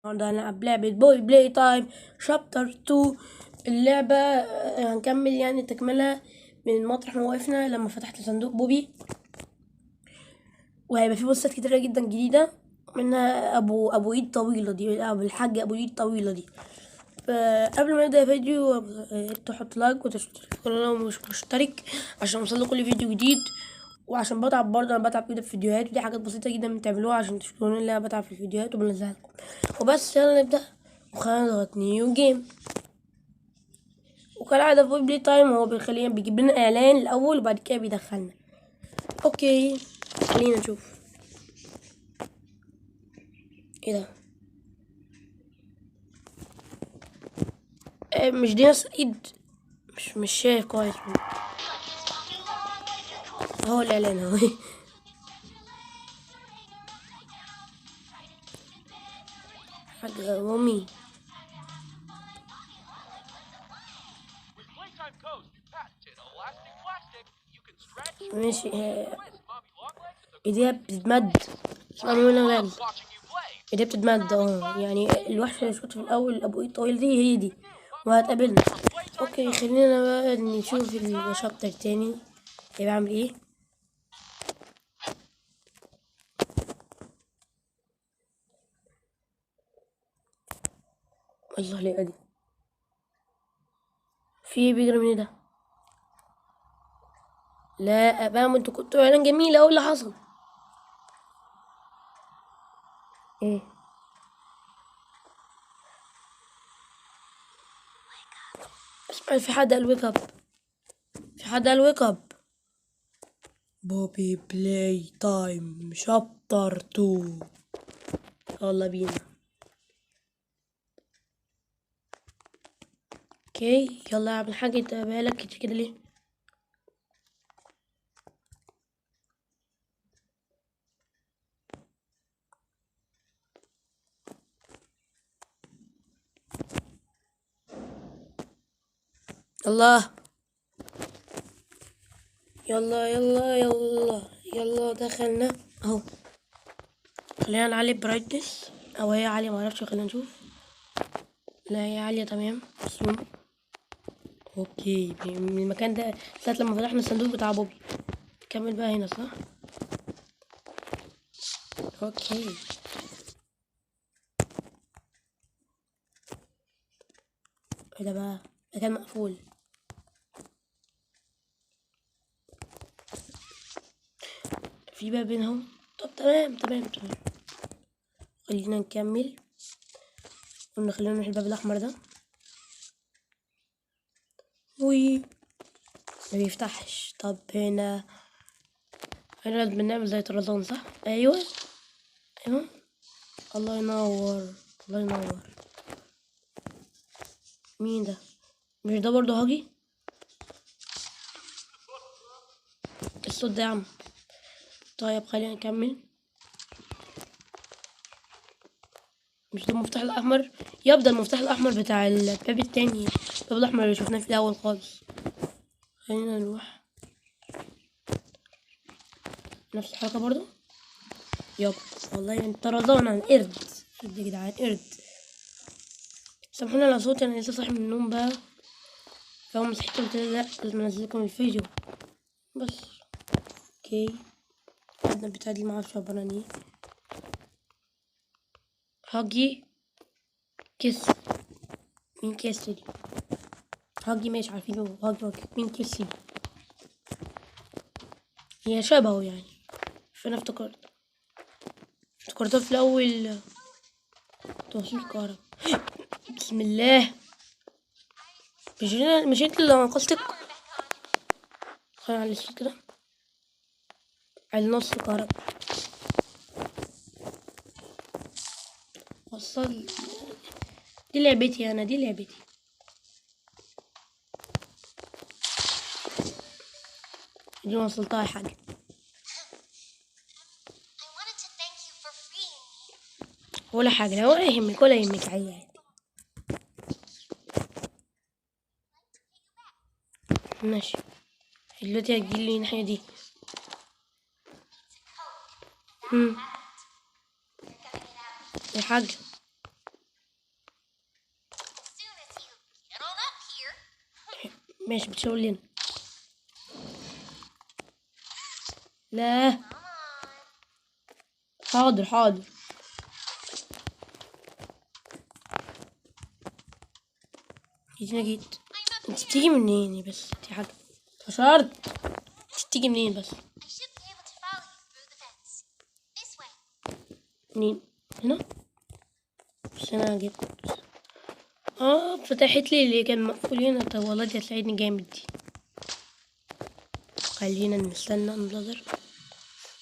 النهارده هنلعب لعبة Poppy Playtime chapter 2. اللعبة هنكمل يعني تكملة من مطرح ما وقفنا لما فتحت صندوق بوبي، وهيبقى في بوستات كتيرة جدا جديدة، منها ابو ايد طويلة دي، ابو الحاج ابو ايد طويلة دي. فقبل ما نبدأ الفيديو تحط like وتشترك في القناة لو مش مشترك عشان يوصل كل فيديو جديد، وعشان بتعب برضه، انا بتعب كده في الفيديوهات، ودي حاجات بسيطة جدا بتعملوها عشان تشكروني ان انا بتعب في الفيديوهات وبنزلها لكم. وبس يلا نبدأ، وخلينا نضغط new game. وكالعادة في Poppy Playtime هو بيخلينا بيجيب لنا اعلان الاول وبعد كده بيدخلنا. okay خلينا نشوف ايه ده. مش دي نفس الايد، مش شايف كويس. هو الاعلان اهو. حاجة مامي. ماشي، ايديها بتتمد، ايديها بتتمد. يعني الوحش اللي شفته في الاول ابو ايد طويل دي هي دي، وهتقابلنا. okay خلينا بقى نشوف ال chapter التاني هيبقى عامل ايه. الله ليه دي في ايه بيجري من ده؟ لا بقى ما انتوا كنتوا اعلان جميل اوي اللي حصل. ايه اسمع، في حد قال wake up، في حد قال wake up. Poppy Playtime chapter 2، يلا بينا. okay يلا يا عم الحاج، انت بالك كتير كده ليه؟ الله يلا يلا يلا يلا، دخلنا اهو. خلينا نعلي brightness، او هي عالية معرفش، خلينا نشوف. لا هي عالية تمام. okay من المكان ده ساعة لما فتحنا الصندوق بتاع بوبي. نكمل بقى هنا صح؟ okay ايه ده بقى؟ مكان مقفول. في باب هنا. طب تمام تمام تمام، خلينا نكمل. قلنا خلينا نروح الباب الاحمر ده. وي ما بيفتحش. طب هنا لازم نعمل زي طرزان صح؟ ايوه ايوه، الله ينور الله ينور. مين ده؟ مش ده برضه هاجي؟ الصوت ده يا عم. طيب خلينا نكمل. مش ده المفتاح الاحمر؟ يبدأ المفتاح الاحمر بتاع الباب التاني، الباب الاحمر اللي شفناه في الاول خالص. خلينا نروح نفس الحركه برضو. يب والله انت رضانا عن قرد يا جدعان، قرد. سامحوني على صوتي، انا لسه صاحي من النوم بقى، فاول ما صحيت قلت لا لازم انزل لكم الفيديو بس. okay عندنا البتاع دي معرفش عباره عن ايه. هاجي كيس، مين كيس دي؟ هاجي ماشي عارفين هاجي، هاجي مين كيس دي؟ هي شبهه يعني، فانا افتكرتها في الاول توصيل كهرباء. بسم الله، مش انت اللي انقذتك؟ خلينا على الصوت كده على نص الكهرباء. وصل دي لعبتي انا، دي لعبتي. دي وصلتها يا حاجة. ولا حاجة، لا ولا يهمك ولا يهمك، عادي عادي. ماشي دلوقتي هتجيلي الناحية دي. يا حاج ماشي بتشاور لنا. لا حاضر حاضر. جيت جيت. انت بتيجي منين بس؟ دي حاجة فشرت. انت بتيجي منين بس؟ منين؟ هنا؟ بس انا جيت. فتحت لي اللي كان مقفول هنا. طب والله دي هتساعدني جامد دي. خلينا نستنى ننتظر.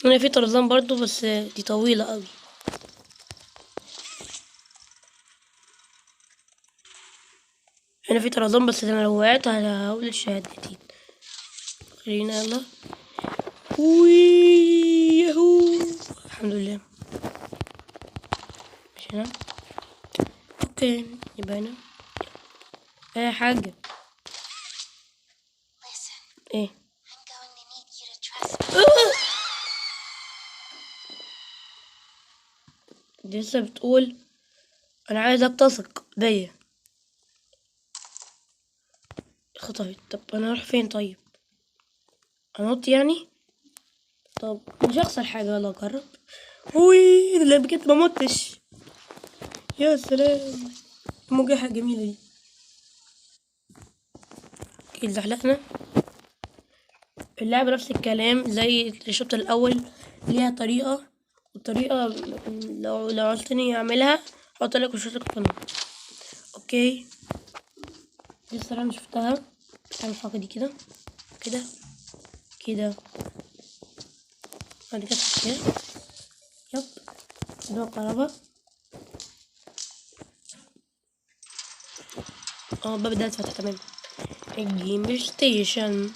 هنا في طرزان برضو بس دي طويلة قوي. هنا في طرزان بس انا لو وقعت هقول الشهادتين. خلينا يلا. ويهو الحمد لله. مش هنا. okay يبقى هنا اي حاجة. ايه؟ دي لسه بتقول انا عايزك تثق بيا. خطفت. طب انا اروح فين طيب؟ انط يعني؟ طب مش هخسر حاجة، يلا اجرب. وي لا بجد ما متش. يا سلام المجاحة الجميلة دي. okay زحلقنا. اللعبة نفس الكلام زي ال chapter الأول، ليها طريقة، والطريقة لو عرفتني أعملها هحط لك وشوش القناة. okay دي الصراحة أنا شفتها. تعمل الحركة دي كده كده كده بعد كده كده. yep ده الكهرباء. الباب ده اتفتح تمام. ال game station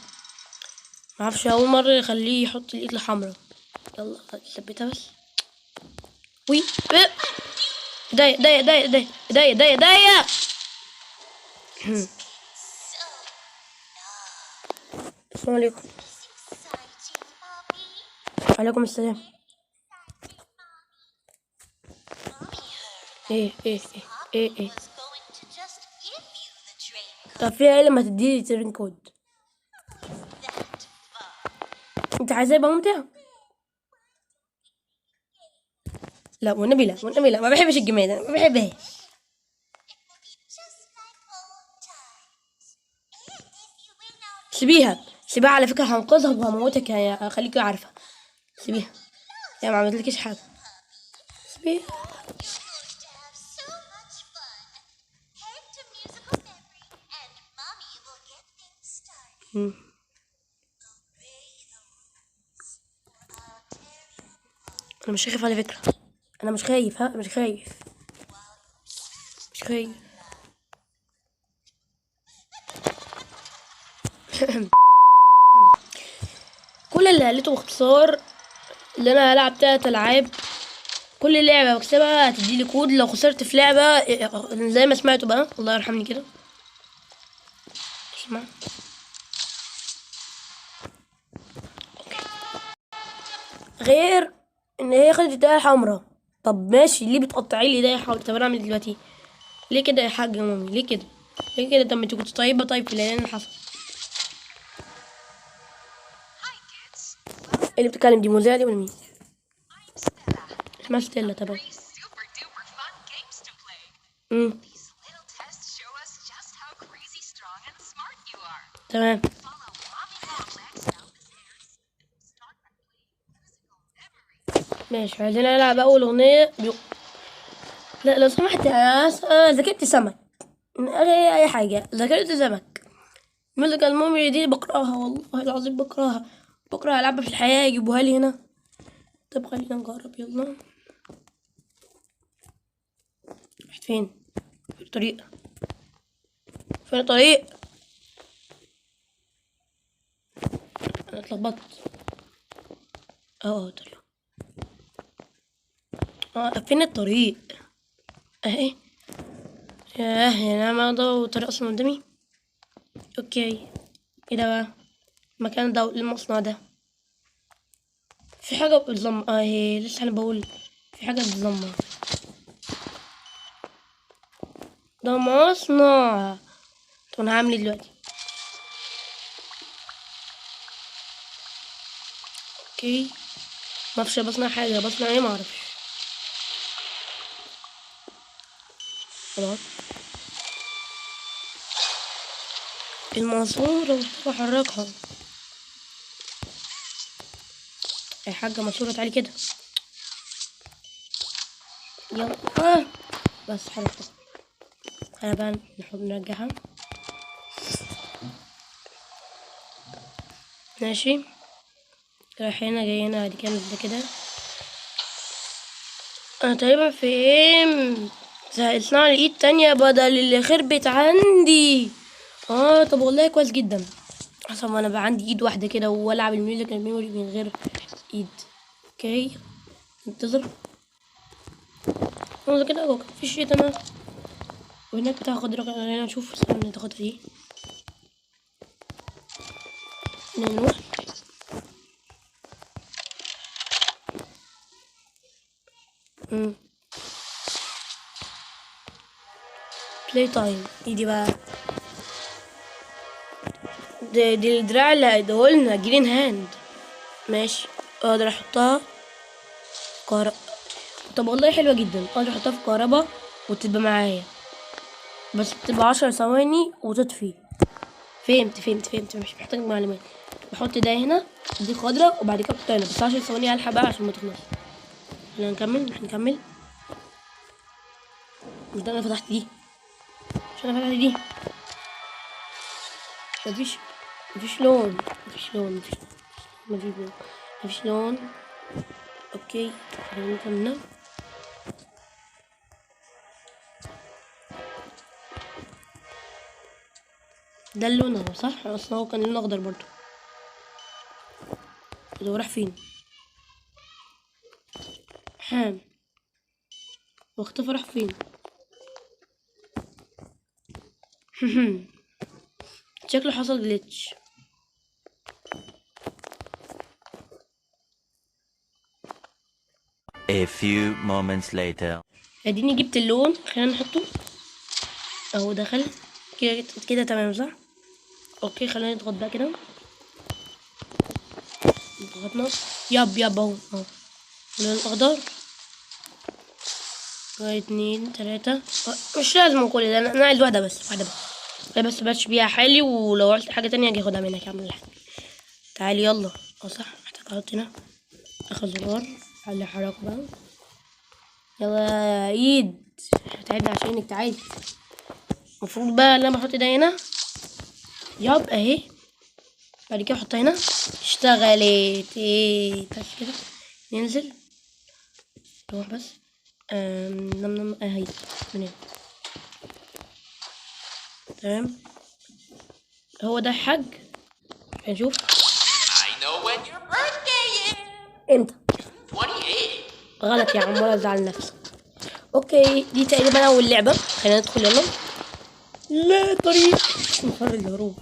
معرفش اول مرة يخليه يحط الايد الحمراء. يلا ثبتها بس. وي ايديا ايديا ايديا ايديا ايديا ايديا. السلام عليكم. وعليكم السلام. ايه ايه ايه ايه ايه. طب فيها ايه لما تديني train code؟ انت عايزاه يبقى ممتع؟ لا والنبي لا، والنبي لا، ما بحبش الجمال انا ما بحبهاش. سيبيها سيبيها على فكرة هنقذها وهموتك، هخليكي عارفة. سيبيها يا ما عملتلكيش حاجة. سيبيها. انا مش خايف على فكرة، انا مش خايف. ها مش خايف مش خايف. كل اللي قالته باختصار اللي انا هلعب 3 العاب، كل لعبة بكسبها هتديلي كود. لو خسرت في لعبة زي ما سمعتوا بقى الله يرحمني كده. اسمع غير ان هي خدت ايديها حمرا. طب ماشي ليه بتقطعي لي ايديا حمرا؟ طب انا اعمل دلوقتي ليه كده يا حاجة مامي؟ ليه كده ليه كده؟ طب ما انت كنت طيبة. طيب في الاعلان اللي حصل اللي بتتكلم دي مذيعة دي ولا مين؟ اسمها ستيلا. طبعا. تمام. ماشي عايزين نلعب اول اغنية. لا لو سمحت يا ذاكرتي سمك اي حاجة. ذاكرتي سمك. musical memory دي بقراها والله العظيم بقراها، بقرا العاب في الحياة يجيبوها لي هنا. طب خلينا نجرب يلا. رحت فين؟ في الطريق. فين الطريق؟ انا اتلخبطت. طلع. فين الطريق؟ اهي. ياه يا نعم ده الطريق اصلا قدامي. okay ايه ده بقى؟ المكان ده المصنع ده في حاجة بتزمر. اهي لسه انا بقول في حاجة بتزمر. ده مصنع. طب انا هعمل ايه دلوقتي؟ okay، معرفش بصنع حاجة، بصنع ايه معرفش. خلاص الماسورة محتاجة احركها. يا حاجة ماسورة تعالي كده، يلا. بس حركتها. انا بقى نحط نرجعها. ماشي، رايح هنا جاي هنا، بعد كده نزل كده. انا تقريبا فهمت، اصنع لي ايد تانية بدل اللي خربت عندي. طب والله كويس جدا، اصلا انا بقى عندي ايد واحدة كده والعب ال Musical Memory من غير ايد. okay انتظر انظر كده، okay مفيش شيء. تمام، وهناك بتاع خضرا، خلينا نشوف استنى تاخدها دي. نروح play time. ايه دي بقى؟ دي الدراع اللي هيديهولنا green hand. ماشي، اقدر احطها كهرباء. طب والله حلوة جدا، اقدر احطها في كهرباء وتبقى معايا، بس بتبقى 10 ثواني وتطفي. فهمت فهمت فهمت، مش محتاج معلومات. بحط ده هنا، دي خضرة، وبعد كده بحطها هنا، بس 10 ثواني الحق بقى عشان ما تخلصش. خلينا نكمل، احنا نكمل. مش ده انا فتحت دي، مش انا فتحت دي. مفيش لون، مفيش لون، مفيش، مفيش لون، مفيش لون. okay خلينا نكمل. ده اللون اهو صح؟ اصلا هو كان لونه اخضر برضو. ده هو راح فين؟ حام واختفى، راح فين؟ شكله حصل glitch. A few moments later. اديني جبت اللون، خلينا نحطه اهو. دخل كده كده تمام صح؟ okay خلينا نضغط بقى كده. ضغطنا، yep yep اهو اهو اللون الاخضر. 1 2 3. مش لازم كل ده، انا عايز واحدة بس، واحدة بس. انا بس باتش بيها حالي، ولو عايز حاجة تانية اجي اخدها منك يا عم الحاج. تعالي يلا. صح، محتاج احط هنا اخر زرار على حركة بقى. يلا يا ايد، تعبنا عشانك، تعالي. المفروض بقى ان انا بحط ده هنا، يب اهي، بعد كده احطها هنا. اشتغلت. ايه بس كده، ننزل نروح بس. نم نم اهي من هنا. تمام، هو ده الحاج. هنشوف. I know when your birthday is. امتى؟ 28. غلط يا عم، ولا زعل نفسك. okay دي تقريبا اول لعبة، خلينا ندخل يلا. لا طريق مفر الهروب.